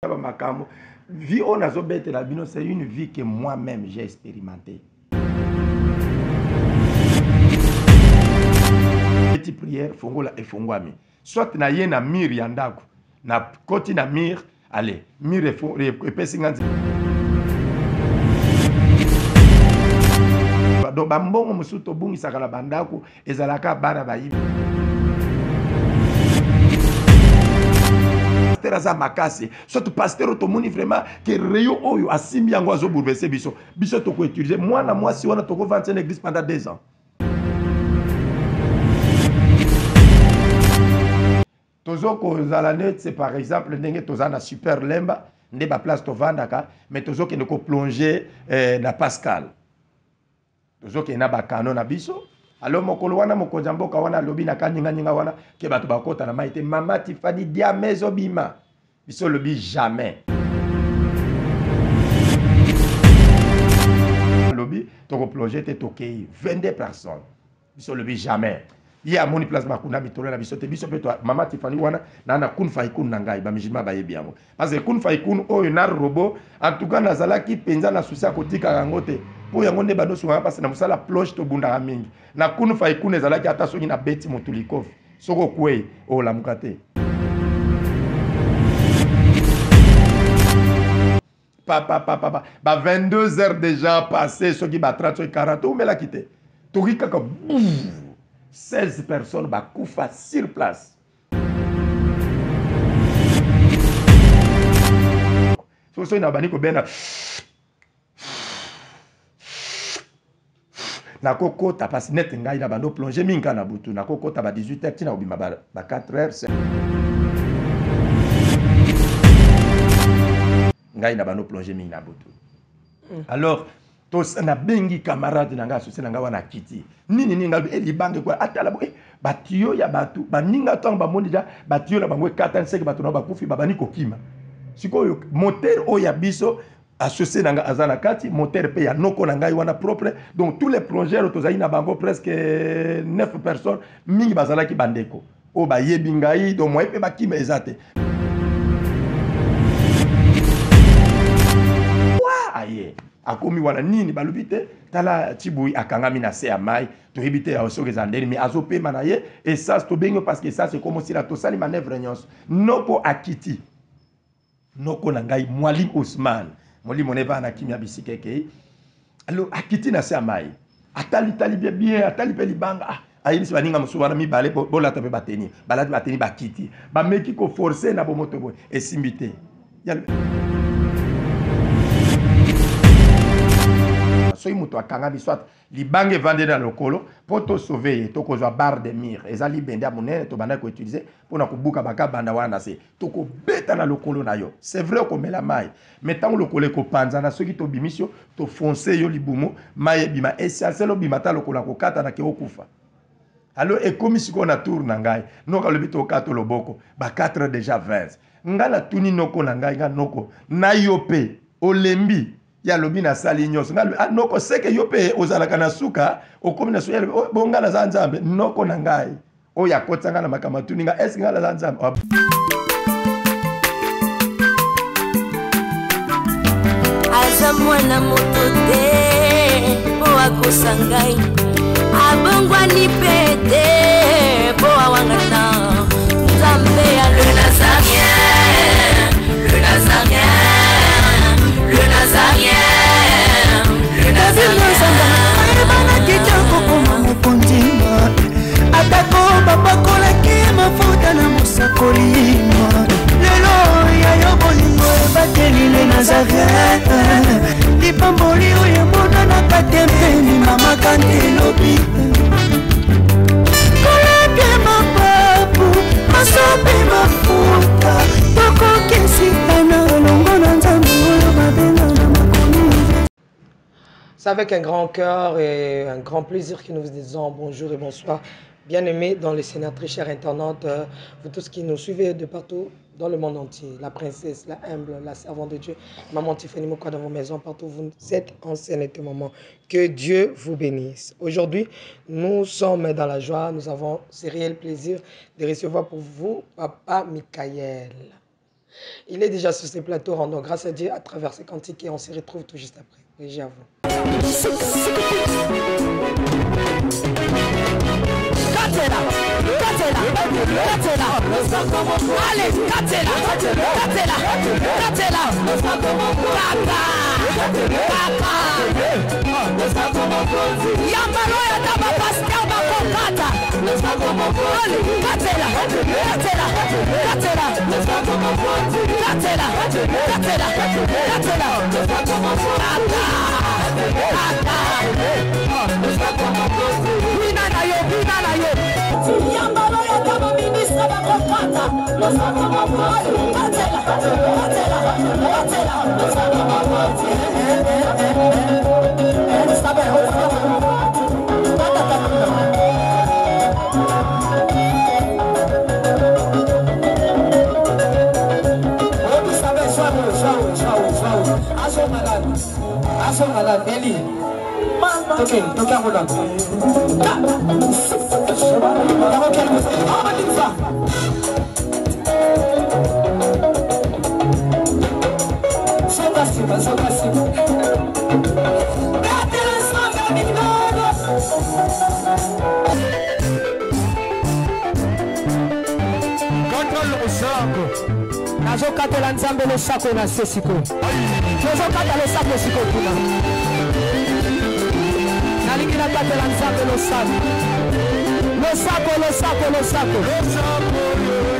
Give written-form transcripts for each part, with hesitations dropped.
Ba makambo vie oyo nazobetela bino, c'est une vie que moi-même j'ai expérimenté. Petit prière, fongola efongwami, soit na ye na mur ya ndako, na koti na mur, allez, mur epesi nga. Donc bambongo mosusu tobungisaka na bandako ezalaka bana bayibi. Pasteur aza makasi, surtout pasteur oyo tomoni vraiment ke rayon oyo asimbi yango azobouleverse biso. Biso tokoutilize mwana mwasi wana, tokovandisa na église pendant 2 ans. Tozo kozala neti par exemple ndenge toza na Super Lemba, nde baplace tovandaka, mais tozokende koplonge na Pascal, tozokende na bakano na biso. Alo mokolo wana, mokonzi ya mboka wana alobi na kaninganinga wana ke bato bakota na mai te. Mama Tifani, diama ezobima, biso olobi jamais. Alobi tokoplonge te, tokei 22 personnes, biso olobi jamais. Ye amoni place bakunda mitolo na biso te. Biso mpe mama Tifani wana na kun faikun na ngai, bamusulman bayebi yango, parce que kun faikun oyo na robot, en tout cas nazalaki mpenza na susi ya kotikaka yango te, mpo yango nde bandosungaka, parce na mosala plonge tobundaka mingi na kun faikun. Ezalaki ata soki nabeti motu likofi, soki okwei, olamuka te. Papa papa, ba 22 heures déjà passé, soki ba 30, soki 40, oumelaki te, toki kaka 16 personnes bakufa sur place. Soki na bandi kobenda, nakokota, parce nete ngai na bando plonge mingi kaka na butu, nakokota ba 18 heures ntina kobima ba 4 heures. Ngai na bando plonge mingi na butu. Alors nabengi camarade na ngai, associé na ngai wana, akiti nini nini, ngai e libanga ekwa, atala bo batiyo ya bato baninga. Ntango bamoni deja batiyo na bango ekatani, seke bato na bakufi, babandi kokima. Sikoyo moteur oyo ya biso, associé na ngai aza na kati, moteur mpe ya noko na ngai wana propre. Donc tous les plongeurs tozali na bango presque 9 personnes, mingi bazalaki bandeko oyo bayebi ngai, donc moye mpe bakima eza te. Aye akomi wana nini, balobi te, tala Tibui akangami na se ya mai, toyebi te ya soki eza ndeni, mais azopema na ye. Essence tobengi, parce que essence ekomosila, tosali manœuvre nyonso, noko akiti, noko na ngai Mwalim Osman, molimo na evaa na kimia bisika ekei. Alo akiti na se ya mai, atalitali bien bien, atali mpe libanga, ah, ayebisi baninga mosusu wana mibale, bolata mpe bateni. Balati bateni, bakiti, bameki koforce na bomoto boye, esimbi te. Soki moto akangami, soit libanga evandeli na lokolo, mpo tosauve ye, tokozwa barre de mur, eza libende ya monene tobandaki koutilize mpona kobuka bakabanda wana na se, tokobeta na lokolo na yo. C'est vrai, okomela mai, mais ntango lokolo ekopanzana, soki tobimisi yo, tofonce yo libumu, mai ebima, essentiel obima ata lokolo akokata na ke okufa. Alo ekomi sikoyo na tour na ngai, noko alobi tokata loboko ba 4 heures déjà 20. Ngai natuni noko na ngai, ngai noko na yo mpe olembi? Ye alobi nasali nyonso. Ngai ah, noko, seke yo mpe ozalaka na suka, okomi na suka. Oh, bo ngai naza Nzambe? Noko na ngai oyo akotisa ngai na makambo atuni ngai, eske ngai naza Nzambe? Oh. Aza mwana moto te mpo akosa ngai, abongwani mpe te mpo awangana. Nzambe ya le Nazarien, le Nazarien, le Nazarien, le Nazarien. Ayebanaki te kokoma mokonzi, atako bapakolaki mafuta na mosakoli. Lelo ya yo bolingo ebateli le Nazaret, lipamboli oyo emonanaka te mpeni mama kantelobi kolapie mapapu masopi mafuta, tokokisitana elongo na Nzambe oyo babenga na makomi. C'est avec un grand cœur et un grand plaisir que nous vous disons bonjour et bonsoir. Bien-aimés dans le Seigneur, très chers internautes, vous tous qui nous suivez de partout dans le monde entier, la princesse, la humble, la servante de Dieu, maman Tiffany Mokwa dans vos maisons, partout où vous êtes en ce moment. Que Dieu vous bénisse. Aujourd'hui, nous sommes dans la joie, nous avons ce réel plaisir de recevoir pour vous Papa Michael. Il est déjà sur ce plateau, rendons grâce à Dieu à travers ces cantiques et on se retrouve tout juste après. Régie à vous. Katela, Katela, Katela, allez, Katela, Katela, Katela, Kaka, Kaka, Yambalo ya taba pasteur bakokata, allez, Katela, Katela, Katela, Katela, Katela, Katela, Kaka, Kaka, Bina na yo, bina na yo. Yambalo ya taba ministre bakokata, Katela, Katela, Katela, Nazokatela nzambe losako na se sikoyo, tozokata losako sikoyo kuna, nalingi nakatela nzambe losako, losako, losako, losako,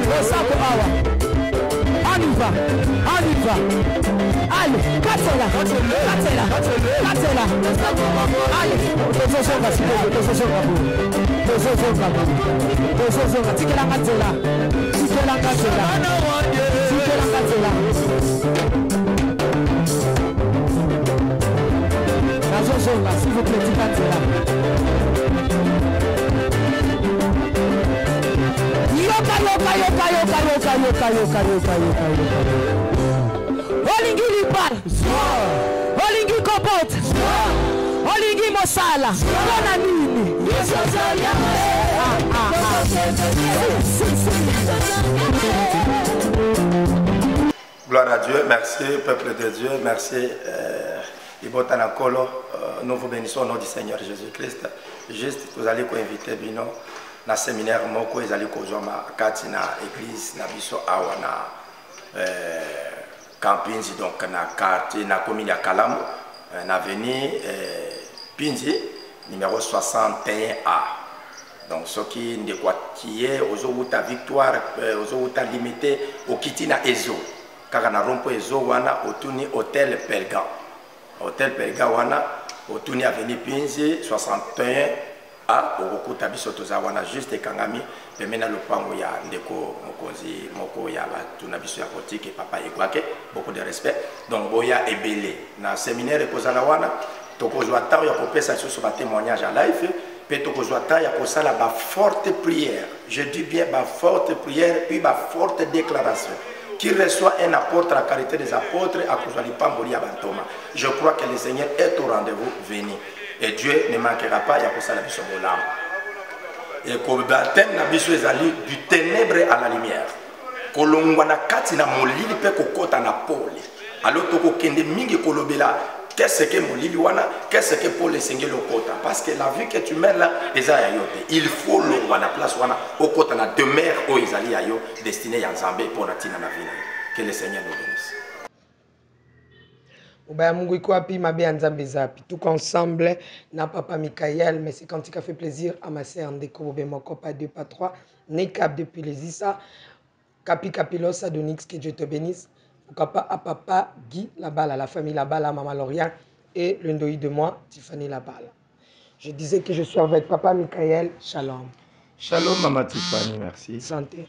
losako awa. On y va, on y va. Allez, katela, katela, katela. Allez, tozozonga sikoyo, tozozonga boye, tozozonga boye, tozozonga. Tikelanga nzela, tikelanga nzela, tikelanga nzela. Nazozonga, s'il vous plaît, tika nzela. Yoka, yoka, yoka, yoka, yoka, yoka, yoka, yoka, yoka, yoka. Olingi libala, olingi kobota, olingi mosala, mpona nini? Ah, ah, ah. Si, si, si. Gloire à Dieu, merci peuple de Dieu, merci Libota na Nkolo, nous vous bénissons au nom du Seigneur Jésus-Christ. Juste, vous allez inviter bino na séminaire moko ezali kozwama kati na église na biso awa na Campinzi, donc na quartier na commune ya Kalamu, na avenue Pinzi numéro 61A. Donc soki ndeko akie ozowuta Victoire, ozowuta Limité, okiti na Ezo, kaka na rond-point Ezo wana otuni hôtel Pelga. Hôtel Pelga wana otuni avenue Pinzi 61A, okokuta biso toza wana juste ekangami pembeni na lopango ya ndeko mokonzi moko ya bato na biso ya boutique papa Egwake, beaucoup de respect. Donc boya ebele na séminaire ekozala wana, tokozwa temps ya kopesa lisusu ba témoignage à live, pe tokozwa temps ya kosala ba forte prière. Je dis bien ba forte prière puis ba forte déclaration. Qui reçoit un apôtre, la qualité des apôtres, à kozwa lipamboli ya bantoma. Je crois que le Seigneur est au rendez-vous, venez. Et Dieu ne manquera pas ya kosala biso bolamu. Et ko baptême na biso ezali du ténèbre à la lumière. Kolongwa na kati na molili pe kokota na pole. Alors tokokende mingi kolobela qu'est-ce que molili wana, qu'est-ce que pole esengeli okota. Parce que la vie que tu mènes là eza ya yo te. Il faut longwa na place wana okota na demeure oyo ezali ya yo, destinée ya Nzambe mpo na ntina na vie na yo. Que le Seigneur nous bénisse. Obaya Mungu iko wapi, mabe ya Nzambe eza wapi? Tout ensemble na papa Michael, mais c'est quand il a fait plaisir à ma sœur Ndeko Bobe Moko, pas 2, pas 3, Nekab depuis les Issa, Kapi Kapilos, Adonix, que Dieu te bénisse. Pourquoi pas à papa Guy Labala, la famille Labala, maman Lauriane et le ndoyi de moi, Tiffany Labala. Je disais que je suis avec papa Michael. Shalom. Shalom maman Tiffany, merci. Santé.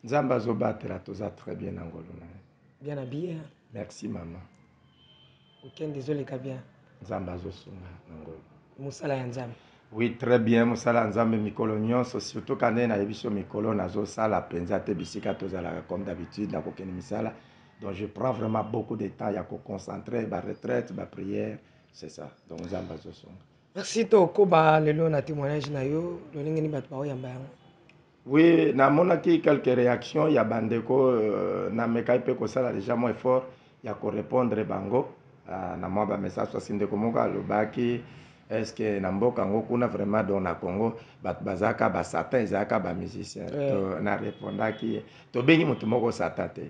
Nzambe azobatela toza très bien na ngolo na ye. Bien habillé, hein? Merci maman. Aucun désolé ka bien. Nzambe azosunga na ngolo. Mosala ya Nzambe. Oui, très bien, mosala ya Nzambe mikolo nyonso, surtout quand nde nayebi so mikolo nazosala mpenza te bisika tozalaka comme d'habitude na kokende misala. Donc je prends vraiment beaucoup de temps ya koconcentrer ba retraite, ba prière, c'est ça. Donc Nzambe azosunga. Merci tokoba lelo na témoignage na yo, lolenge ni bato baoyamba yango. Oui, namonaki quelques réactions ya bandeko, namekaki mpe kosala déjà mwa effort ya korépondre bango na mwa bamessage, parce ndeko moko alobaki: est ce que na mboka yango kuna vraiment, donc na Congo, bato bazalaka basatan, ezalaka bamusicien? Yeah. Narépondaki ye, tobengi motu moko satan te,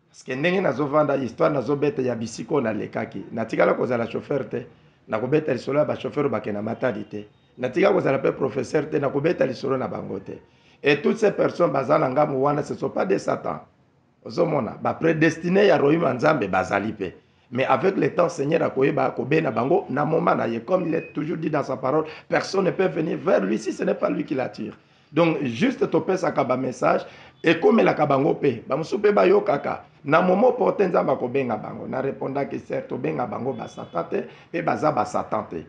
parce que ndenge nazovanda, histoire nazobeta ya bisika oyo nalekaki, natikala kozala chauffeur te, nakobeta lisolo ya bachauffeur bakenda Matadi te. Natikala kozala mpe professeur te, nakobeta lisolo na bango te. Et toutes ces personnes baza na ngambo wana, ce sont pas des satans. Ozomona, baprédestiné ya royaume ya Nzambe bazali mpe, mais avec le temps, Seigneur akoyeba kobena bango na moment na ye. Comme il est toujours dit dans sa parole, personne ne peut venir vers lui si ce n'est pas lui qui l'attire. Donc juste topesaka bamessage, ekomelaka bango mpe bamosusu mpe bayokaka na moment porte, Nzambe akobenga bango. Narépondaki ser, tobenga bango basatan te, mpe baza basatan te.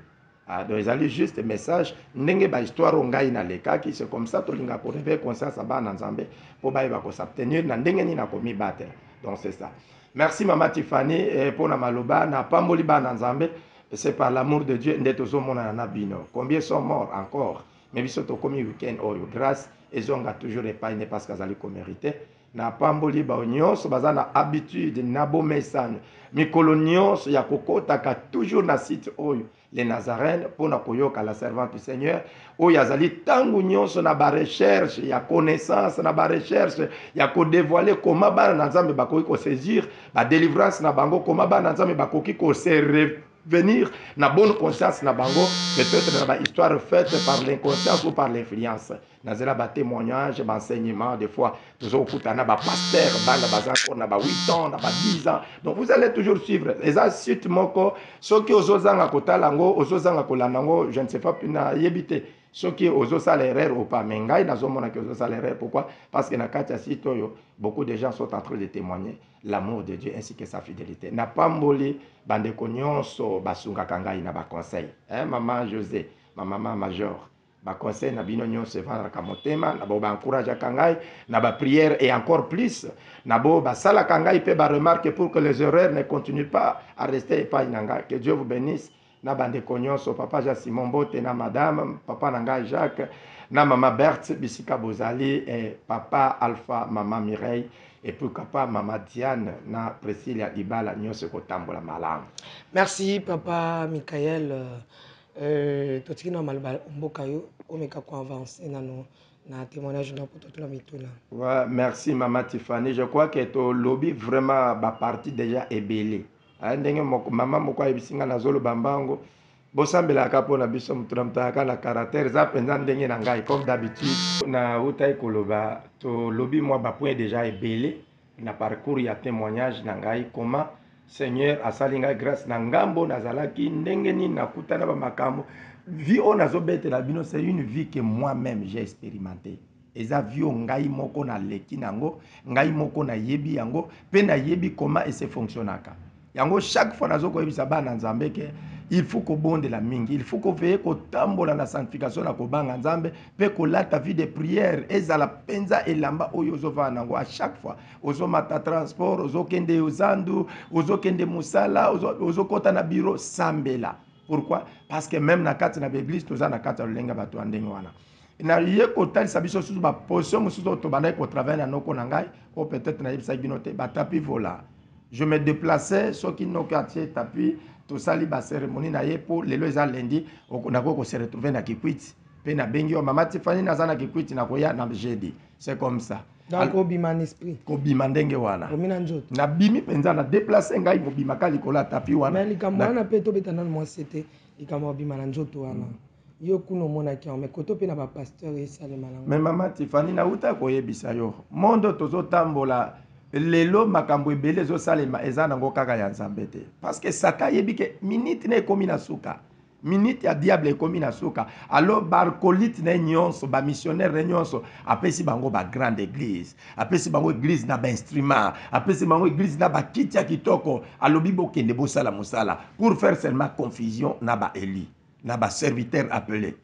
Ah, donc ezali juste message ndenge bahistoire oyo ngai nalekaki. C'est comme ça tolinga koréveiller conscience ya bana na Nzambe mpo bayeba kos'abstenir na ndenge nini nakomibatela. Donc c'est ça. Merci, mama Tiffany, mpona maloba. Napamboli bana Nzambe. C'est par l'amour de Dieu nde tozomonana na bino. Combien sont morts encore, mais biso tokomi week-end oyo. Grâce ezonga toujours epai ne, parce que azali komérite. Napamboli bao nyonso baza na habitude na bomesano mikolo nyonso ya kokotaka toujours na site oyo, Les Nazarénes, mpona koyoka la servante du Seigneur oyo azali ntango nyonso na barecherche ya connaissance, na barecherche ya kodévoiler koma bana na Nzambe bakoki kosaisir badélivrance na bango, koma bana na Nzambe bakoki kose venir na bonne conscience na bango, peut-être na bahistoire faite par l'inconscience ou par l'influence na nzela batémoignage, baenseignement. Des fois tozokokutana na bapasteur, bana baza encore na ba 8 ans, na ba 10 ans. Donc vous allez toujours suivre. Eza site moko, soki ozozanga kotala yango, ozozanga kolanda yango, je ne sais pas, nayebi te soki ozosala erreur ou pas, mais ngai nazomonaki ozosala erreur. Pourquoi? Parce que na kati ya site oyo, beaucoup de gens sont en train de témoigner l'amour de Dieu ainsi que sa fidélité. Napamboli bandeko nyonso basungaka ngai na baconseil, hein, mama José, ma mama Major, baconseil na bino nyonso evandaka motema na bao baencourageaka ngai na baprière, et encore plus na bao basalaka ngai mpe baremarque pour que les erreurs ne continuent pas à rester epai na ngai. Que Dieu vous bénisse. Na bandeko nyonso, papa Jean Simon Mbote na madame, papa na ngai Jacques na mama Berthe, bisika bozali, eh, papa Alpha, mama Mireille, et puis papa, mama Diane na Priscilla Libala, nyonso ekotambola malamu. Merci, papa Michael. Totiki na maloba mboka, yo omeka koavance nano na témoignage na po totula mituna. Ouais, merci, mama Tiffany. Je crois que tolobi vraiment baparti déjà ebele. Ndenge mama moko ayebisi nga, nazoloba mbango, bosambelaka mpona biso. Motu na moto ayaka na caractère, eza mpenza ndenge na ngai. Comme d'habitude, nautaki koloba, tolobi mwa bapoint déjà ebele na parcours ya témoignage na ngai, comment Seigneur asali ngai grâce na ngambo nazalaki, ndenge nini nakutana bamakambo. Vie oyo nazobetela bino, c'est une vie que moi-même j'ai expérimenté. Eza vie oyo ngai moko naleki nango, ngai moko nayebi yango mpe nayebi comment ese fonctionnaka yango. Chaque fois nazokoyebisa bana Nzambe ke il faut kobondela mingi, il faut koveiller, kotambola na sanctification, na kobanga Nzambe, mpe kolata vie de prière. Ezala mpenza elamba oyo ozovanda nango à chaque fois ozomata transport, ozokende ozandu, ozokende mosala, ozokɔta na bureau, sambela. Pourquoi? Parce que même na kati na baeglise, toza na kati ya lolenge bato ya ndenge wana. Na ye kotalisa biso susu baposition mosusu oyo tobandaki kotravaille na noko na ngai, oyo peut-être nayebisaki bino te, batapi vola. Je me déplaçais, soki noko atie tapis, tosali bacérémonie na ye mpo lelo eza lundi, nakoki kose retrouver na Kikwiti mpe nabengi yo: "Mama Tifani, naza na Kikwiti, nakoya na jeudi." C'est comme ça. Donc obima na esprit? Kobima ndenge wana. Omi na nzoto? Nabimi mpenza, na déplace ngai mobimaka likolo ya tapis wana. Mais likambo wana mpe tobeta nano mwasi te, likambo obima na nzoto wana, yo kuna omonaki yango, mais koto mpe na bapasteur esalema nango? Mais mama Tifani, nauta koyebisa yo, monde tozotambola lelo, makambo ebele ezosalema, eza nango kaka ya Nzambe te, parce que Satan ayebi ke minute na ekomi na suka, minute ya diable ekomi na suka. Alors baacolyte na ye nyonso, bamissionnaire na ye nyonso, apesi bango bagrande église, apesi bango église na bainstrument, apesi bango église na bakiti ya kitoko. Alobi: "Bokende bosala mosala", pour faire seulement confusion na baéli, na baserviteur appelé.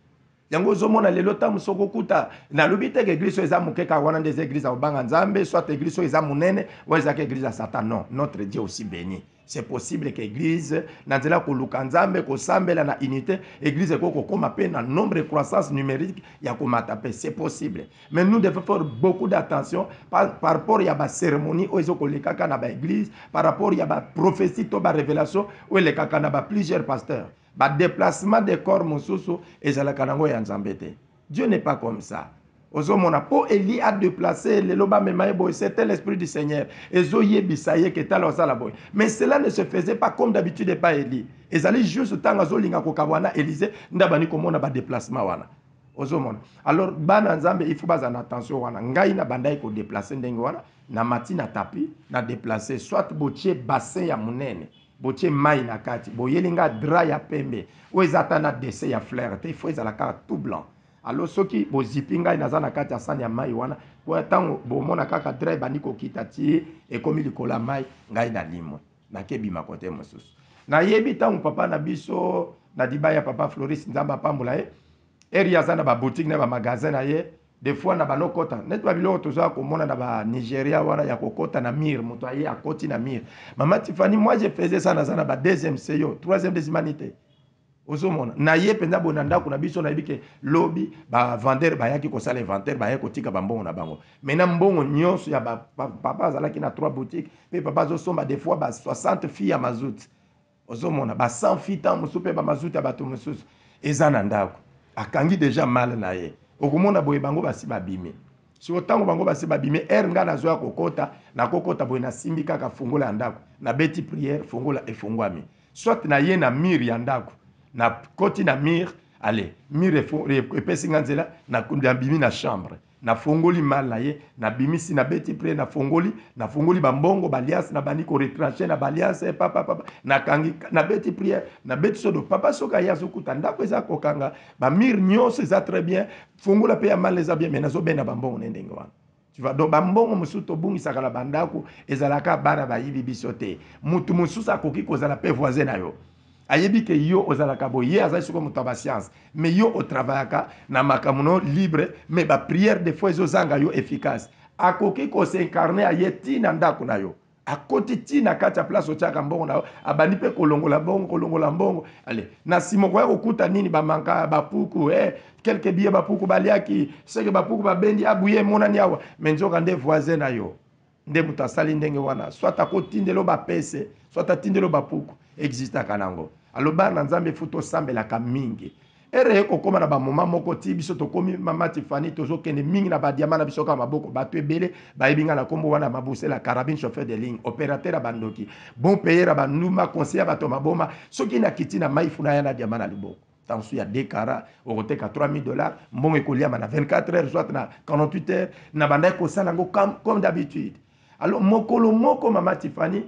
Yango ozomona lelo ntango mosusu okokuta, nalobi te ke eglise oyo eza moke kaka wana nde eza eglise ya kobanga Nzambe, soit eglise oyo eza monene oyo ezalaka eglise ya Satan. Non, notre Dieu aussi béni. C'est possible que eglise na nzela koluka Nzambe, kosambela na unité, eglise ekoki kokoma pe na nombre croissance numérique ya komata pe, c'est possible. Mais nous devons faire beaucoup d'attention par rapport ya ba cérémonie oyo ezokolekaka na ba église, par rapport ya ba prophétie to ba révélation oyo elekaka na ba plusieurs pasteurs. Ba déplacement de corps mosusu ezalaka nango ya Nzambe te. Dieu n'est pas comme ça. Ozomona po Elie a déplacé lelo ba mema ye boye, c'était l'esprit du Seigneur. Ezo yebisa ye ke tala osala boye. Mais cela ne se faisait pas comme d'habitude pas Elie. Ezali juste tanga azolinga kokabwana Élisée nde abandi komona ba déplacement wana. Ozomona. Alors bana Nzambe il faut bazala na attention wana. Ngai na bandaki ko déplacer ndenge wana, na mati na tapis, na déplacer soit botie bassin ya munene. Botie mayi na kati, boyeli nga drap ya pembe oyo eza ata na dessin ya fleur te, il faut ezala kaka tout blanc. Alors soki bozipi ngai naza na kati ya sani ya mayi wana, po tango bomona kaka drap ebandi kokita ti ekomi likolo ya mayi, ngai nalimwe, nake bima kote mosusu. Nayebi tango papa na biso na dibaya, papa Floris, Nzambe apambola ye, heure ye aza na ba boutique na ba magasin na ye, des fois na bano kota neti ba biloko toza komona na ba Nigeria wana ya kokota na mur, moto aye akoti na mur. Mama Tiffany, moi je faisais ça, naza na ba deuxième CO, troisième des humanités. Ozomona na ye mpenza boye na ndako na biso, nayebi ke lobi ba vendeur bayaki kosala inventaire, bayaki kotika ba mbongo na bango. Maintenant mbongo nyonso ya ba, ba, papa azalaki na 3 boutiques, pe papa azosomba des fois ba 60 filles ya mazout. Ozomona ba 100 filles tant mosusu pe ba mazout ya bato mosusu eza na ndako. Akangi deja mal na ye. Okomona boye bango basi babimi. Siko tango bango basi babimi, heure nga nazoya kokota, nakokota boye nasimbi kaka fungola ya ndako, nabeti prière, fungola efungwami. Soit na ye na mur ya ndako, na koti na mur, allez, mur epesi nga nzela, nabimi na chambre. Nafongoli mal na ye, nabimisi, nabeti prière, nafongoli, nafongoli ba mbongo, ba liasse, nabandi ko retrancher na ba liasse, papa, papa, nakangi, nabeti prière, nabeti sodo, papa soki aye azokuta ndako eza kokanga, ba mur nyonso eza très bien, fongola pe ya mal eza bien, mais nazobenda ba mbongo na ndenge wana. Tu vois, donc ba mbongo mosusu tobungisaka na ba ndako ezalaka bana bayibi biso te. Mutu mosusu akoki kozala pe voisin na yo. Ayebi ke yo ozalaka boye, ye azali sikoyo moto ya ba science, mais yo otravayaka na makambo no libre, mais ba prière des fois ezozanga yo efficace. Akoki ko s'incarner aye ti na ndako na yo, akoti ti na kati ya place otiaka mbongo na yo, abandi pe kolongola mbongo, kolongola mbongo. Allez, na sima okoya kokuta nini, ba manka ba puku, quelques billets ba puku baliaki, seke ba puku babendi, abuye emonani awa, mais nzoka nde voisin na yo nde moto asali ndenge wana, soit akotindelo ba pese, soit atindelo ba puku, existaka nango. Alors bana Nzambe faut tosambelaka mingi. Ere ekokoma na ba moment moko ti biso tokomi mama Tiffany, tozokende mingi na ba diamant na biso kaka maboko. Bato ebele bayebi nga na kombo wana Mabusela, carabine chauffeur de ligne, opérateur ya bandoki, bon payeur ya bandumba, conseiller ya bato maboma. Soki nakiti na mai funa ya na diamant na liboko. Tension ya 2 carats, okoteka 3000 $, mbongo ekoliama na 24 heures, soit na 48 heures, na bandaki kosala yango comme d'habitude. Alors mokolo moko mama Tiffany,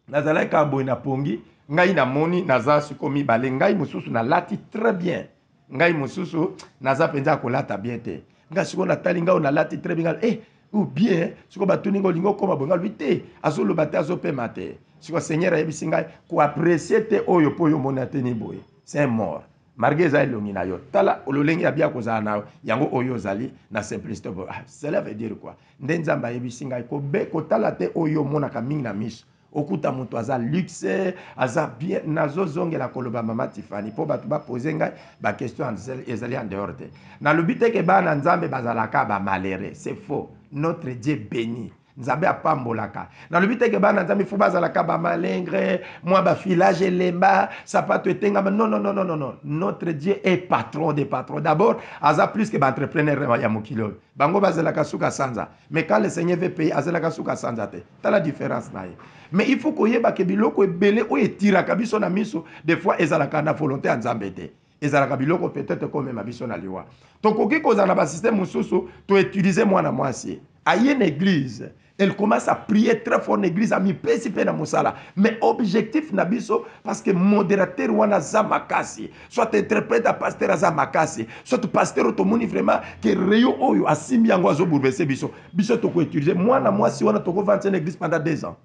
nazalaki kaka boye na pongi, ngai namoni naza siko mibale, ngai mosusu nalati très bien, ngai mosusu naza mpenza kolata bien te. Ngai siko natali ngai nalati très bien, ngai, ou bien siko batuni ngai olingi okoma boye, ngai alobi te, azoloba te, azopema te. Siko Seigneur ayebisi ngai koapprécier te oyo po yo omoni ateni boye, c'est un mort. Malgré eza elongi na yo, tala lolenge ya bia kozala na yango oyo ozali na simplicité boye. Ah, cela veut dire quoi? Nde Nzambe ayebisi ngai kotala te oyo omonaka mingi na miso. Okuta moto aza luxe, aza bien. Nazozongela koloba mama Tiffany po bato ba poser ngai ba question ezali en dehors te. Nalobi te ke bana Nzambe bazalaka ba malheureux, c'est faux. Notre Dieu béni. Nzambe apambolaka. Nalobi te ke bana Nzambe faut bazalaka ba malingre, mwa ba filage elemba, sapato etengama. Non, non, non, non, non, non. Notre Dieu est patron des patrons. D'abord, aza plus que ba entrepreneur ya mokili oyo. Bango bazalaka suka sanza. Mais quand le Seigneur veut payer, azalaka suka sanza te. Tala différence na ye. Mais il faut koyeba ke biloko ebele oyo etiraka biso na miso, des fois ezalaka na volonté ya Nzambe te. Ezalaka biloko peut-être komema biso na liwa. Tokoki kozala na ba système mosusu, to utiliser mwana mwasi. Aye na église, elle commence à prier très fort na église, amipesi pe na mosala. Mais objectif na biso, parce que modérateur wana aza makasi, soit interprète ya pasteur aza makasi, soit pasteur oyo tomoni vraiment que rayon oyo asimbi yango azo bouleverser biso. Biso toko utiliser mwana mwasi wana, toko vendre na église pendant 2 ans.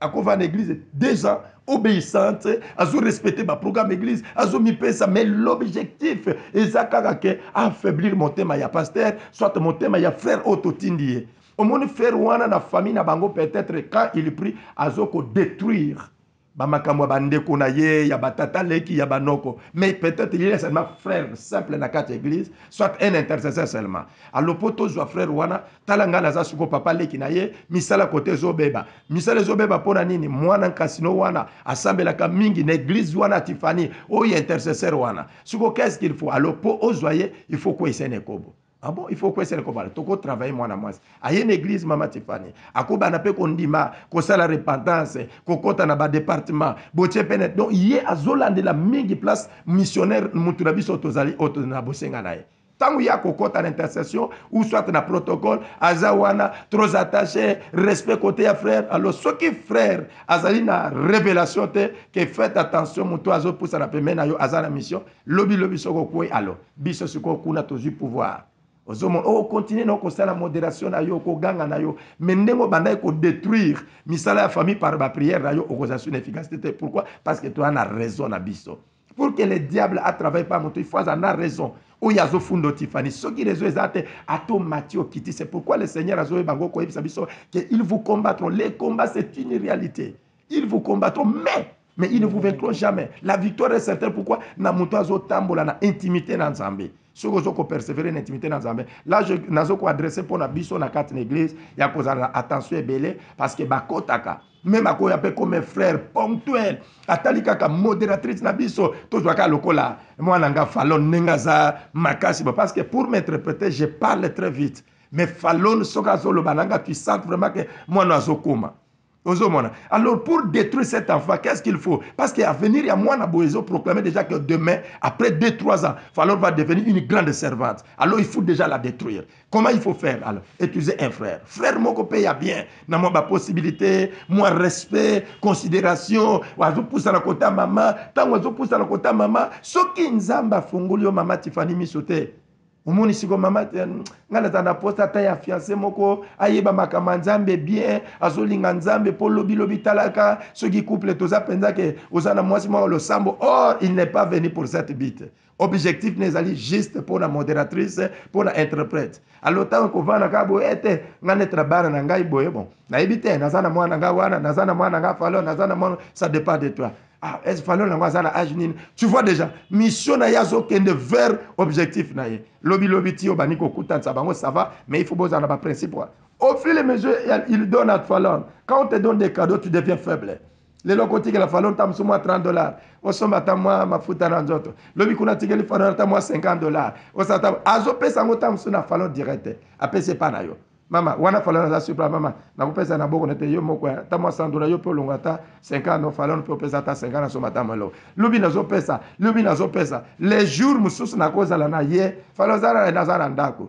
Akovanda église 2 ans, obéissante, azo respecter baprogramme église, azomipesa, mais l'objectif eza kaka ke affaiblir motema ya pasteur, soit motema ya frère oyo totindi ye. Omoni frère wana na famille na bango, peut-être quand il prie, azokodétruire bamakambo ya bandeko na ye, ya batata leki, ya banoko, mais peut-être il est seulement frère simple na kati ya église, soit un intercesseur seulement. Alors po tozwa frère wana, tala, ngai naza siko papa leki na ye, misala kote ezobeba, misala ezobeba. Mpo na nini? Mwana nkasino wana asambelaka mingi na église wana, Tifani oyo intercesseur wana. Siko qu'est-ce qu'il faut? Alors po ozwa ye, il faut kweyisa na ekobo. Ah bon, il faut kwesela kobala, tokotravaille. Mwana mwasi aye na église, mama Tifani, akobanda mpe kondima kosala repentance, kokɔta na badépartement botie pene. Donc ye azolandela mingi place missionnaire, mutu na biso tozali oyo na bosenga na ye. Ntango ye akokɔta na intercession ou soit na protocole, aza wana trop attaché, respect côté ya frère. Alors soki frère azali na révélation te ke faites attention, moto azopusa na pembeni na yo aza na mission, lobi lobi soki okwei, alors biso sikoyo kuna tozwi pouvoir. Ozomona, okontinue na okosala modération na yo, okoganga na yo, mais ndenge obandaki kodétruire misala ya famille par baprière na yo, okozala sur efficacité te. Pourquoi? Parce que toza na raison na biso. Pour que le diable atravaille pas moto, il faut aza na raison oyo azofunda Tifani. Soki raison eza te, ata omati, okiti. C'est pourquoi le Seigneur azoyeba ngo koyebisa biso que ils vous combattront. Les combats, c'est une réalité. Ils vous combattront, mais ils ne vous vaincront jamais. La victoire est certaine. Pourquoi? Na moto azotambola na intimité na Nzambe. Soki ozo kopersévérer na intimité na Nzambe, là nazo koadresse mpo na biso na kati na église ya kozala na attention ebele, parce que bakotaka même akoya mpe comme frère ponctuel, atali kaka modératrice na biso, tozwaka lokola mwana nga Falon, ndenge aza makasi. Bon, parce que pour m'interpréter, je parle très vite, mais Falon, soki azoloba na nga, tu sens vraiment que mwana azokoma, ozomona. Alors pour détruire cet enfant, qu'est-ce qu'il faut? Parce que avenir ya mwana boye ezoproclamer déjà que demain, après 2 3 ans, Falon va devenir une grande servante. Alors il faut déjà la détruire. Comment il faut faire? Alors utiliser un frère, frère moko mpe ya bien, na mwa bapossibilité, mwa respect, considération, azopusana kota mama. Ntango azopusana kota mama, soki Nzambe afungoli yo, mama Tifani, miso te, omoni siko mama, ngai naza na poste ata ya fiancé moko ayeba makambo ya Nzambe bien, azolinga Nzambe, mpo lobilobi talaka soki couple toza mpenza ke oza na mwasi moko losambo. Or il n'est pas venu pour cette but. Objectif na ezali juste mpo na modératrice, mpo na interprète. Alors ntango kovanda kaka boye ete ngai neti na bana na ngai boye, bon, nayebi te, naza na mwana ngai wana, naza na mwana ngai Falo, naza na mwana, ça dépend de toi. Ah, est Falo nango aza na age nini? Tu vois déjà mission na ye, azokende vers objectif na ye. Lobi lobi ti obandi kokutanisa bango, ça va, mais il faut bozala na baprincipe. Au fur et à mesure il donne à Falon, quand on te donne des cadeaux, tu deviens faible. Lelo kotikela Falon ta mosu mwa 30 $, osomba ata mwa mafuta na nzoto. Lobi kuna atikeli Falon ata mwa 50 $, osata azopesa yango ta mosu na Falon direct, apesi epa na yo. Mama wana Falon aza supra, mama nakopesa na boko nete yo moko ata mwa 100 $, yo mpe olongo ata 50 no Falon mpe opesa ata 50, nasomba ata mwa eloko. Lobi nazopesa, lobi nazopesa, les jours mosusu nakozala na ye. Falon aza, naza na ndako,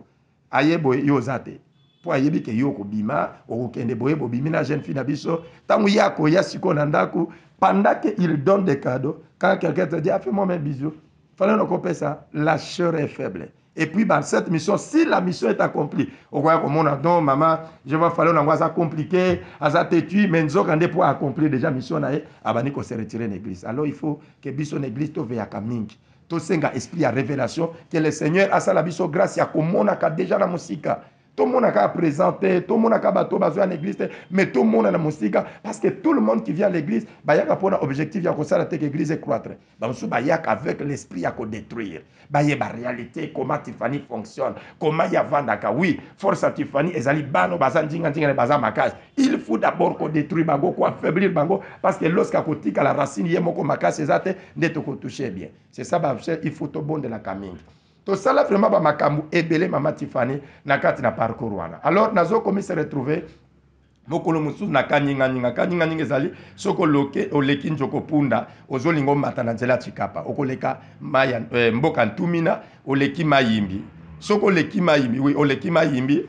aye boye, yo oza te, mpo ayebi ke yo okobima, okokende boye, bobimi na jeune fille na biso. Ntango ye akoya sikoyo na ndako, pendant que il donne des cadeaux, quand quelqu'un te dit: ah, fais-moi un bisou, fallait nakopesa, la chair est faible. Et puis dans cette mission, si la mission est accomplie, okoya komona non, mama, je vois Fallon nango aza compliqué, aza têtu, mais nzoka nde po accomplir déjà mission na ye, abandi kose retirer na église. Alors il faut que biso na église toveyaka mingi, tosenga esprit ya révélation, que le Seigneur asala biso grâce ya komonaka déjà na mosika. Tomonaka présent te, tomonaka bato bazoya na église te, mais tomona na mosika, parce que tout le monde qui vient à l'église bayaka mpona objectif ya kosala te ke église ecroître. Bamosusu bayaka avec l'esprit ya kodétruire, bayeba réalité comment Tifani fonctionne, comment yavandaka. Oui, force ya Tifani ezali bano baza ndinga-ndinga na baza makasi. Il faut d'abord kodétruire bango, koaffaiblir bango, parce que lorsque akotikala racine ye moko makasi eza te, nde tokotouche bien. C'est ça, il faut tobondelaka mingi, tosala vraiment bamakambo ebele, mama Tifani, na kati na parcours wana. Alors nazokomi se retrouver mokolo mosusu na Kanyinganinga. Kanyinganinga ezali soki oleki Nzoko Punda, ozolinga omata na nzela ya Tshikapa, okoleka maya, mboka Ntumina, oleki Mayimbi. Soki oleki Mayimbi, oui, oleki Mayimbi,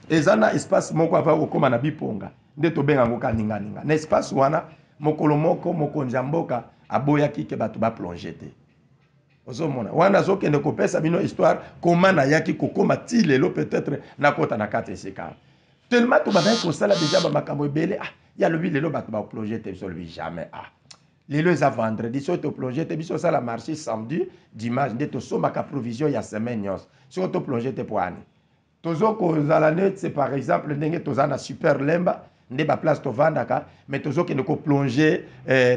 eza na espace moko ava okóma na Biponga, nde tobenga yango Kaninganinga. Na espace wana, mokolo moko mokonzi ya mboka aboyaki ke bato baplonge te. Ozomona wana, azokende kopesa bino histoire koma nayaki kokóma ti lelo, peut-être nakota na kati esika tellement tobandaki kosala déjà bamakambo ebele. Ah, Ye alobi lelo bato baplonge te. Biso alobi jamais. Ah, lelo eza vendredi, soki toplonge te, biso osala marché samedi, dimanche nde tosombaka provision ya semaine nyonso. Soki toplonge te, po ani tozokozala neti par exemple ndenge toza na Super Lemba, nde baplace tovandaka, mais tozokende koplonge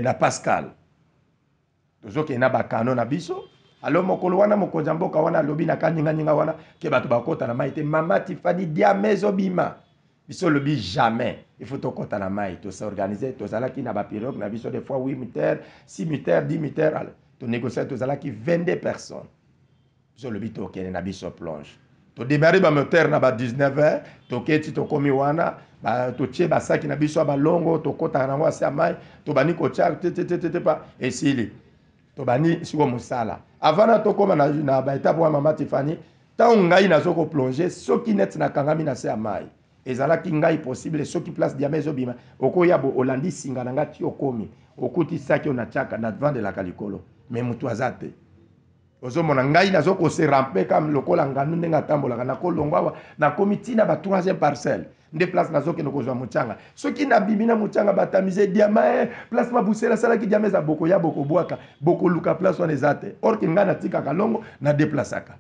na Pascal, tozokende na bakano na biso. Alors mokolo wana, mokonzi ya mboka wana alobi na kaninganinga wana ke bato bakota na mai te. Mama Tifani, diamant ezobima. Biso olobi jamais, il faut tokɔta na mai. Tos'organiser, tozalaki na bapirogue na biso, des fois 8 moteurs, 6 moteurs, 10 moteurs. Alors tonégocie, tozalaki 22 personnes. Biso olobi tokende na biso plonge, todémarrer bamoteur na ba 19 heures, toketi, tokomi wana, totie basaki na biso ya balongo, tokɔtaka nango ase ya mai, tobandi kotia tetetete pa esili, tobandi siko mosala. Avant na tokóma na baétape wana, mama Tifani, ntango ngai nazo koplonger, soki neti nakangami na se ya mai, ezalaki ngai possible, soki place diamant ezobima, okoya bo olandi singa na ngai ti okomi, okuti saki oyo natiaka, navandelaka likolo, mais motu aza te. Ozomona ngai nazo kose ramper kaka lokola ngandu ndenge atambolaka. Nakolongwa awa, nakomi ntina ba troisième parcelle, nde place nazokende kozwa mocanga. Soki nabimi na mocanga, batamize diamant, place Mabusela asalaki diamant eza, bokoya, bokobwaka, bokoluka place wana eza te. Or que ngai natikaka longo, nadeplasaka.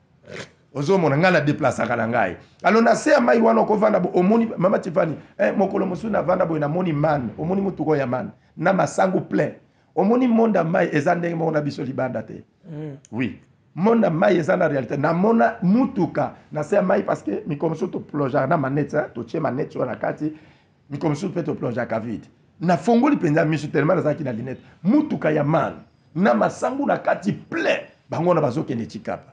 Ozomona ngai nadeplasaka na ngai. Alors na se ya mai wana, okovanda bo, omoni mama Tifani, mokolo mosusu navanda boye, namoni MAN, omoni motuka oyo ya MAN na masangu plein. Omoni, monde ya mai eza ndenge moko na biso libanda te. Oui, monde ya mai eza na réalité. Namona mutuka na se ya mai, parce que mikolo mosusu toplongeaka na manete, totie manete oyo na kati, mikolo mosusu mpe toplongeaka vide. Nafongoli mpenza miso tellement nazalaki na lunette, mutuka ya MAN na masangu na kati plein, bango wana bazokende Tshikapa.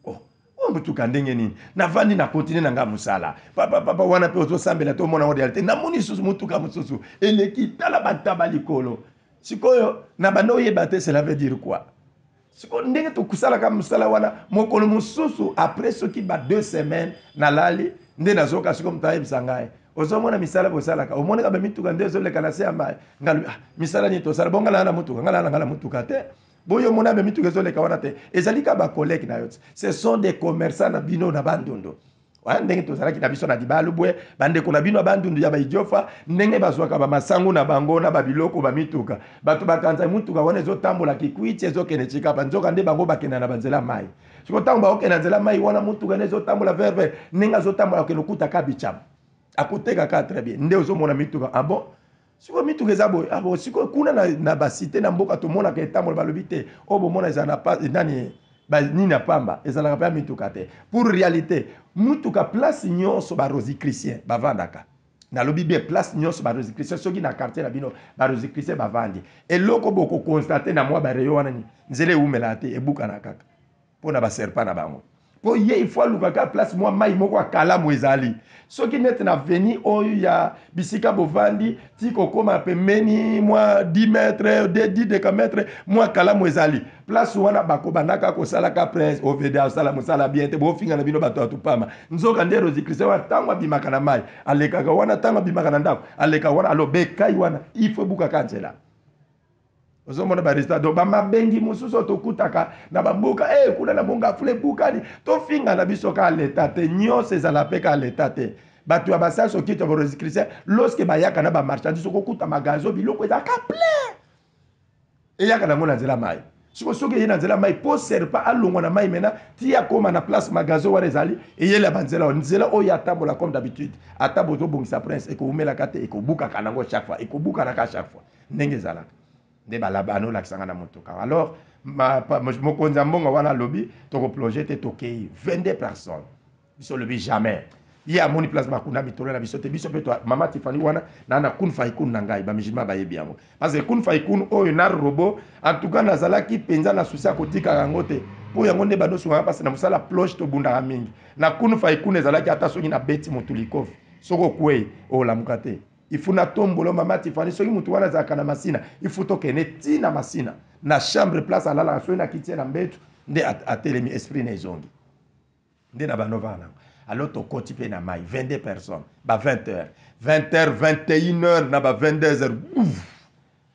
Oh, oyo motuka ndenge nini? Navandi, na continue na ngai mosala. Papapapa wana mpe ozosambela te, omona ngo réalité. Namoni lisusu motuka mosusu eleki, tala bantaba likolo. Sikoyo na banda oyeba te cela veut dire quoi. Sikoyo ndenge tokosalaka mosala wana, mokolo mosusu après soki ba 2 semaines, nalali nde nazoka sikoyo moto ayebisa ngai: "Ozomona misala bosalaka, omonaka bamituka nde ezoleka na se ya mai." Ngai: "Ah, misala nini tosala? Bonga naa na motuka, ngai naa na ngai na motuka te. Boyo omona bamituka ezoleka wana te, ezali ka bacollègue na yo, ce sont des commerçants na bino na Bandundu." Ndenge tozalaki na biso na Dibalubwe, bandeko na bino ya Bandundu ya baidiofa, ndenge bazwaka bamasangu na bango na babiloko bamituka, bato bakanza mutuka wana ezotambola Kikwiti, ezokende Tshikapa, nzoka nde bango bakenda na banzela mai. Siko ntango bakokenda nzela mai wana, mutuka nde ezotambola vers ndenge azotambola, akende okuta ka bichama, akoteka ka très bien. Nde ozomona mituka. Ah bon, sikoyo mituka eza boye? Ah bon, sikoyo kuna na bacité na mboka tomonaka etambola, balobi te oyo bomona eza na nani nini ya pamba, ezalaka mpe ya mituka te. Pour réalité, mutuka, place nyonso barosicrucien bavandaka, nalobi bien, place nyonso barosicrucien, soki na quartier na bino barosicrucien bavandi, eloko bokoconstater na mwa bareyo wana, nini, nzela ewumelaka te, ebukana kaka mpo na baserpent na bango. Mpo ye ifo alukaka place mwa mai moko akalamu ezali. Soki neti na veni oyo ya bisika bovandi ti kokóma pembeni mwa 10 mètre, 10 décamètre, mwa kalamu ezali, place wana bakobandaka kosalaka prince OVD asala mosala bien te, bofinga na bino bato ya tupama. Nzoka nde rosicrucien wana, ntango abimaka na mai alekaka wana, ntango abimaka na ndako aleka wana, alobekai wana ifo ebukaka nzela. Ozomona barésultat. Donc bamabengi mosusu oyo tokutaka na bamboka e kuna na Mont-Ngafula ebukani, tofinga na biso kaka leta te, nyonso ezala mpe kaka leta te. Bato ya basali soki to barosicrucien, lorsque bayaka na bamarchandise, okokuta magasin biloko ezalaka plein, eyaka nango na nzela mai. Siko soki eye na nzela mai, mpo serpent alongwa na mai mena ti akóma na place magasin wana ezali, eyela banzela oyo, nzela oyo atambola comme d'habitude. Ata bozobongisa prince, ekowumelaka te, ekobukaka nango chaque fois, ekobukanaka chaque fois ndenge ezalaka. Nde balabana olakisanga na motuka. Alors mokonzi ya mbongo wana alobi tokoplonge te, tokei 22 personnes. Biso olobi jamais. Ye amoni place bakunda mitolo na biso te, biso mpe. Mama Tifani, wana na kun faikun na ngai, bamusulman bayebi yango, parce que kun faikun oyo na robot, en tout cas nazalaki mpenza na souci ya kotikaka yango te, mpo yango nde bandosungaka, parce na mosala plonge tobundaka mingi na kun faikun. Ezalaki ata soki nabeti motu likofi, soki okwei, olamuka te, ifu natombola. Mama Tifani, soki motu wana azalaka na Masina, ifu tokende ntina Masina na chambre place alalaka, soki nakiti ye na mbetu nde atelemi, esprit na ezongi nde na bando vana nango. Alors tokoti mpe na mai, 22 personnes, ba 20 heures, 20 heures, 21 heures, na ba 22 heures, ouf,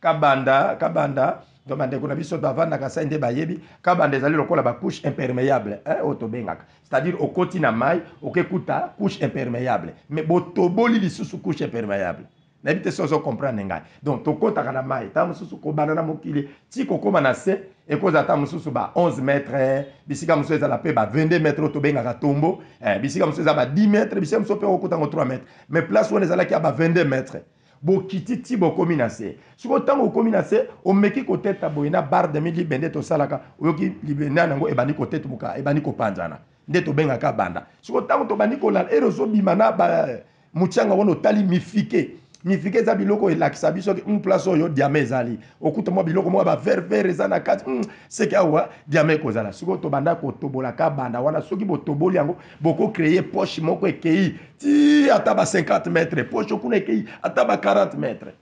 kabanda, kabanda. Donc bandeko na biso bavandaka sai nde bayebi kabanda ezali lokola bacouche imperméable oyo tobengaka, c'est-à-dire okoti na mai, okekuta couche imperméable, mais botoboli lisusu couche imperméable. Nayebi te soki ozo comprendre ngai. Donc tokotaka na mayi tango mosusu kobanda na mokili ti kokoma na se ekozala tango mosusu ba 11 mètres, bisika mosusu ezala pe ba 22 mètres oyo tobengaka tombeau, bisika mosusu eza ba 10 mètres, bisika mosusu pe okokuta yango 3 mètres. Mais place wana ezalaki ya ba 22 mètres. Bokiti ti bokomi na se. Sikoyo tango okomi na se, omeki koteta boye na barre de libende tosalaka, oyoki libende yango ebandi kotetmuka, ebandi kopanzana. Nde tobengaka banda. Sikoyo tango tobandi kolala, heure ozobima na ba Muchanga wana otali mifike. Mifike eza biloko elakisa biso ke place oyo diamant ezali. Okuta mwa biloko mwa ba vert vert eza na kati. Seke awa diamant ekozala. Sikoyo tobanda kotobola ka banda wana, soki botoboli yango boko créer poche moko ekei ti ata ba 50 mètres, poche kuna ekei ata ba 40 mètres.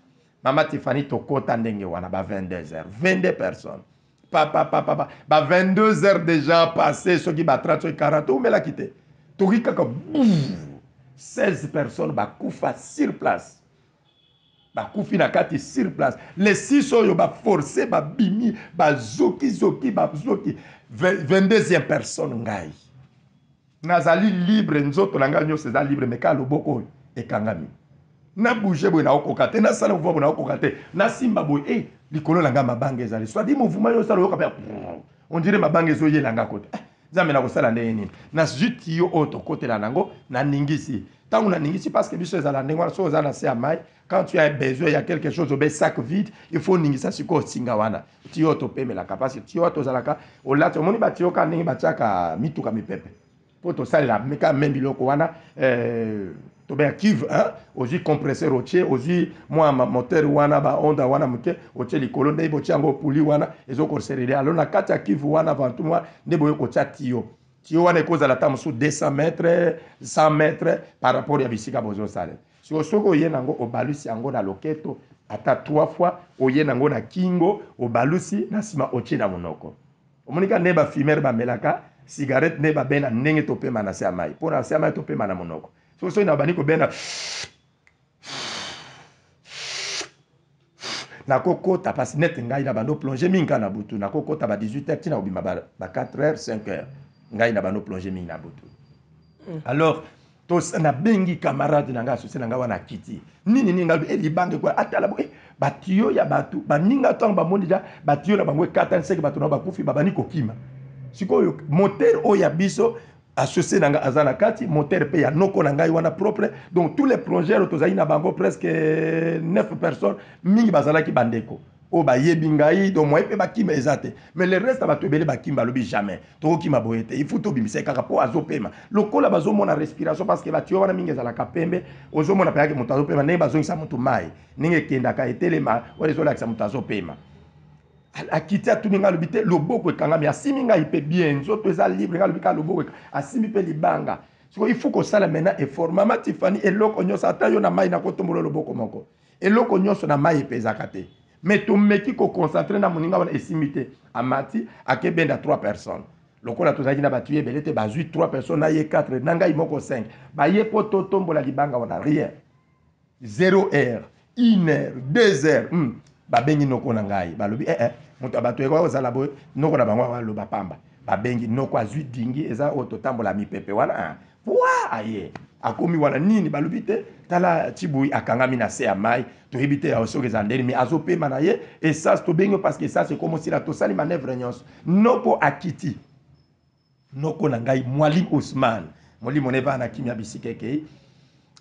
Mama Tiffany tokota ndenge wana ba 22 heures, 22 personnes. Pa pa pa pa pa ba 22 heures déjà passé, soki ba 30 soki 40 oumelaki te. Toki kaka 16 personnes bakufa sur place. Bakufi na kati sur place. Les 6 oyo ba forcer babimi, bazoki zoki bazoki. 22e personne ngai. Nazali libre, nzoto na ngai nyonso eza libre, mais kaka loboko oyo ekangami. Na bouger boye nakokoka te, nasala mouvement boye nakokoka te, nasimba boye, eh, likolo na ngai mabanga ezali. Soit dit mouvement yo osala oyoka pe, on dirait mabanga ezoyela ngai kote. Nzambe nakosala ndenge nini? Nazwi tiyo oyo tokotela nango, naningisi. Tango naningisi, parce que biso ezala ndenge wana, soki oza na se ya mai, quand tu as besoin ya quelque chose, obe sac vide, il faut oningisa sikoyo singa wana. Tiyo topemelaka, parce que tiyo tozalaka, olati, omoni ba tiyo kaka ndenge batiaka mituka mipepe. Po tosalela kaka même biloko wana, tobenga cuve, hein? Ozwi compresseur otie, ozwi mwa moteur wana, ba onda wana moke, otie likolo, nde botie yango puli wana, ezokoserele. Alors na kati ya cuve wana, avant tout moi, nde boye kotia tiyo. Tiyo wana ekozala ata mosusu 200 mètres, 100 mètres par rapport ya bisika bozosalela. Sikoyo soki oye nango obalusi yango na loketo ata 3 fois, oye nango na kingo, obalusi na sima otie na monoko. Omoni kaka ndenge ba fumeurs bamelaka cigarette, nde babena ndenge topema na se ya mai. Po na se ya mai topema na monoko. Soki soki na bandi kobena nakokota pasi nete ngai na bando plonger mingi kaka na butu, nakokota ba 18 heures tina kobima ba 4 heures, 5 heures. Ngai na bando plonger mingi na butu. Alors nabengi camarade na ngai, associé na ngai wana akiti. Nini nini ngai, libanga ekwa, atala bo, batiyo ya bato, baninga ntango bamoni ja batiyo na bango ekatani, seke bato na bakufi, babandi kokima. Sikoyo moteur oyo ya biso associé na ngai aza na kati, moteur pe ya noko na ngai wana propre. Donc tous les plongeurs tozali na bango presque 9 personnes, mingi bazalaki bandeko oyo bayebi ngai, donc moyen pe bakima eza te. Mais le reste bato ebele bakima, balobi jamais tokokima boye te, il faut tobimisa ye kaka po azopema. Lokola bazomona respiration, parce que batiyo wana mingi ezalaka pembe, ozomona pe yake moto azopema, ndenge bazongisa moto mai, ndenge ekendaka etelema, wana ezolakisa moto azopema. Akiti atuni ngai, alobi te loboko ekangami, asimi ngai pe bien, nzoto eza libre, ngai alobi kaka loboko ekangami, asimi pe libanga. Sikoyo il faut kosala maintenant effort. Mama Tiffany, eloko nyonso ata yo na mai nakotombola loboko moko. Eloko nyonso na mai epezaka te. Mais tomeki ko concentrer na moninga wana esimbi te. Amati akebenda 3 personnes. Lokola tozalaki na batu ebele te, bazwi 3 personnes na ye 4 na ngai moko 5. Baye po totombola libanga wana rien. 0 heure, 1 heure, 2 heures. Babengi noko na ngai, balobi moto ya bato ekoki kozala boye, noko na bango aloba pamba. Babengi noko azwi dingi, eza oyo totambola mipepe wana, ah. Pwa aye akomi wana nini, balobi te tala Tshibuyi akangami na se ya mai, toyebi te ya soki eza ndeni, mais azopema na ye essence, tobengi yo parce que essence ekomi osila, tosali manœuvre nyonso, noko akiti. Noko na ngai Mwalim Ousmane, molimo na ye bana kimia bisika ekei.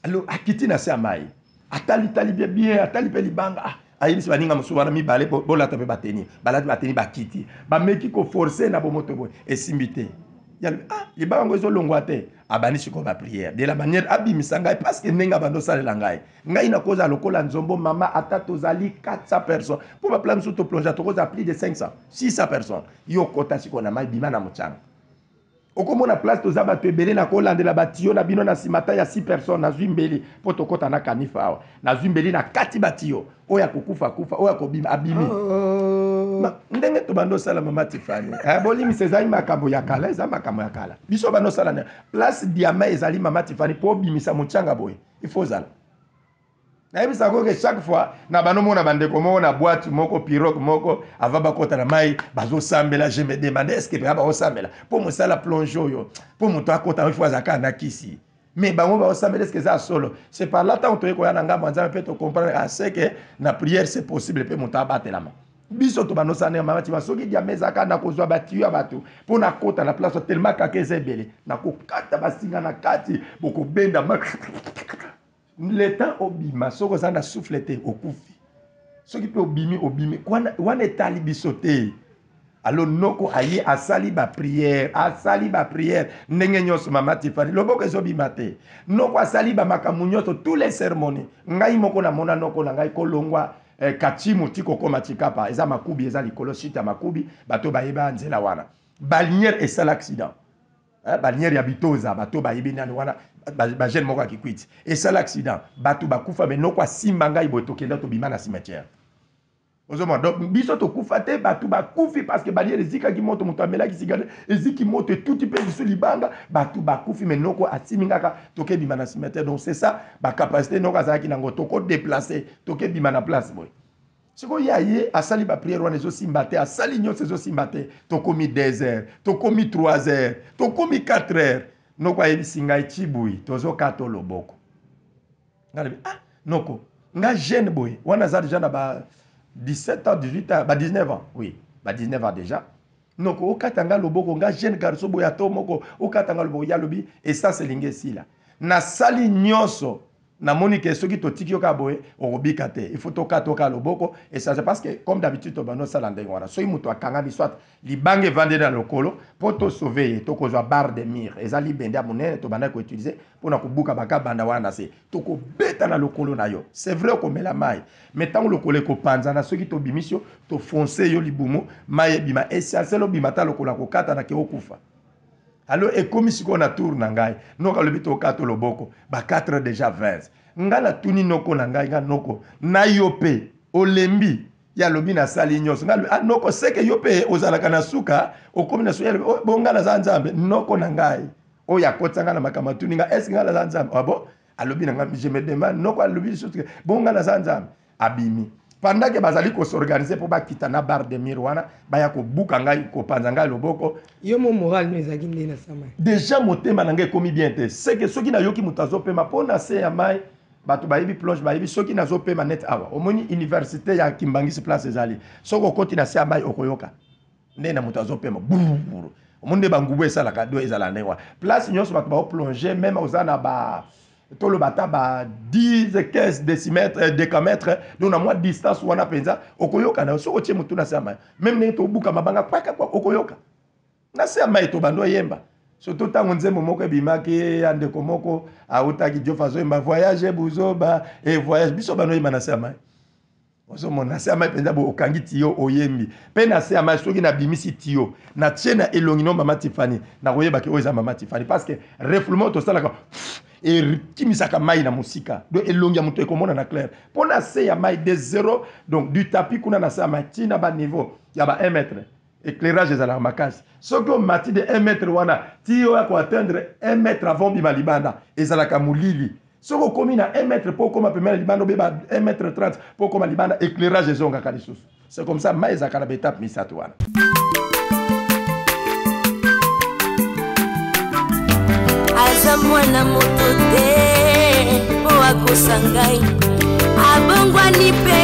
Alors akiti na se ya mai, atali tali bien bien, atali pe libanga, ayebisi baninga mosusu wana mibale, bolata pe bateni, balati bateni, bakiti, bameki ko forcer na bomoto boye, esimbi te. Ya lobi, libanga yango ezolongwa te. Abandi sikoyo ba prière de la manière abimisa ngai, parce que ndenge abandi osalela ngai, ngai nakozala lokola nzombo mama, ata tozali 400 personnes po ba plan mosusu toplonge, tokozala plus de 500 600 personnes. Yo kota sikoyo na mai, bima na mochanga, okomona place toza bato ebele, na kolandela batiyo na bino na nsima ata ya 6 personnes. Nazwi mbeli po tokota na kanifa awa, nazwi mbeli na kati batiyo oyo akokufa kufa, oyo akobima abimi. Ndenge tobanda osala mama Tiffany, bolimisa, ezali makambo ya kala, eza makambo ya kala. Biso banda osala na place diamant ezali mama Tiffany, po obimisa mochanga boye il faut ozala. Nayebisaka ko ke chaque fois na bando mona bandeko moko na boîte moko pirogue moko avant bakota na mai bazosambela, je me demande est-ce que mpenza bakosambela po mosala plonge oyo, po moto akota il faut azalaka na kisi. Mais bango baosambela, eske eza solo? C'est par là, ntango toyei koya na ngambo ya Nzambe mpe tocomprendre ase ke na prière c'est possible mpe moto abatelama. Biso tobanda osala ndenge mama tima. Soki diamba ezalaka, na kozwa batiyo ya bato mpo nakota na place, tellement kaka eza ebele, nakokata basinga na kati, bokobenda le temps obima. Soki oza na souffle te, okufi. Soki mpe obimi, obimi wana, etali biso te. Alors noko aye, asali baprière, asali baprière ndenge nyonso. Mama Tifani, loboko ezobima te. Noko asali bamakambo nyonso, tous les cérémonies. Ngai moko namona noko na ngai kolongwa Kachimu ti kokóma Tshikapa, eza Makubi, eza likolo site ya Makubi. Bato bayeba nzela wana. Balinière esala accident, balinière ya Bitoza, bato bayebi nani wana, bajeune moko ya Kikwiti esala accident, bato bakufa. Me noko asimba ngai boye, tokenda, tobima na cimetière. Ozomona, donc biso tokufa te, bato bakufi, parce que baliere ezikaki moto, moto amelaki cigarette, eziki moto, etuti mpe lisu libanga, bato bakufi. Me noko asimi ngaka, tokebima na cimetière. Donc c'est ça bacapacité noko azalaki nango, tokodéplacer, tokebima na place boye. Sikoyo ye aye, asali baprière wana, ezosimba te, asali nyonso, ezosimba te. Tokomi 2 heures, tokomi 3 heures, tokomi 4 heures. Noko ayebisi ngai: "Cibui, tozokata loboko." Ngai nabi: "Ah noko, nga jeune boye." Wana aza déjà na ba 17 ans, 18 ans, ba 19 ans, oui, ba 19 ans déjà. "Noko, okata nga loboko, nga jeune garçon boye, ato moko okata nga loboko?" Ye alobi: "Essence elingi esila, nasali nyonso, namoni ke soki totiki yo kaka boye, okobika te. Il faut tokata oka loboko, essence." Parce que comme d'habitude tobanda osala ndenge wana. Soki moto akangami, soit libanga evandeli na lokolo, mpo tosauver ye, tokozwa barre de mire, eza libende ya monene tobanda koutiliser mpona kobuka bakabanda wana na se, tokobeta na lokolo na yo. C'est vrai, okomela mai, mais ntango lokolo ekopanzana, soki tobimisi yo, tofonce yo libumu, mai ebima, essentiel obima ta lokolo akokata na ke okufa. Alors ekomi sikoyo na tour na ngai. Noko alobi tokata loboko ba 4 heures déjà 20. Ngai natuni noko na ngai: "Nga noko, na yo mpe olembi?" Ye alobi: "Nasali nyonso." Ngai alobi: "Ah noko, seke yo mpe ozalaka na suka, okomi na suka." Alobi: "Oh, bo ngai naza Nzambe?" Noko na ngai oyo akotisa ngai na makambo atuni ngai: "Est-ce ngai naza Nzambe?" Ah bon, alobi na ngai, je me demande. Noko alobi lisusu: "Bo ngai naza Nzambe?" Abimi pendant ke bazali kos'organiser mpo bakita na barre de mire wana, baya kobuka ngai, kopanza ngai loboko. Yo mo moral no ezalaki nde na sama? Déjà motema na ngai ekomi bien te. Seke soki nayoki moto azopema mpo na se ya mai, bato bayebi plonge, bayebi soki nazopema net awa, omoni université ya Kimbangisi, place ezali, soki okoti na se ya mai, okoyoka nde na moto azopema buruburu. Omoni nde bangubu esalaka do, ezala ndenge wana. Place nyonso bato baoplonge, même oza na ba, toloba ata ba 10, 15 décimètre, décamètre, donc na mwa distance wana mpenza okoyoka na yo. Soki otie motu na se ya mai, même ndenge tobuka mabanga kwaka kwa, okoyoka na se ya mai. Tobando oyemba, surtout ntango nzembo moko ebimaki ya ndeko moko autaki Diofa, azoyemba "Voyage buzoba e voyage". Biso bando oyemba na se ya mai. Ozomona na se ya mai mpenza bo, okangi tiyo, oyembi mpe na se ya mai. Soki nabimisi tiyo, natie na elongi no mama Tifani, nakoyebaki oyo eza mama Tifani, parce que refoulement tosalaka ekimisaka mai na mosika. Donc elongi ya moto ekomona na clair mpo na se ya mai, de zéro, donc du tapis kuna na se ya mai ntina baniveau ya ba 1 mètre, éclairage ezalaka makasi. Soki omati de 1 mètre wana ti oya koatteindre 1 mètre avant bima libanda, ezalaka molili. Soki okomi na 1 mètre mpo okóma pembeni na libanda, obeba 1 mètre 30 mpo okóma libanda, éclairage ezongaka lisusu. C'est comme ça, mai ezalaka na baétape misato wana. Aza mwana moto te mpo akosa ngai, abongwani mpe.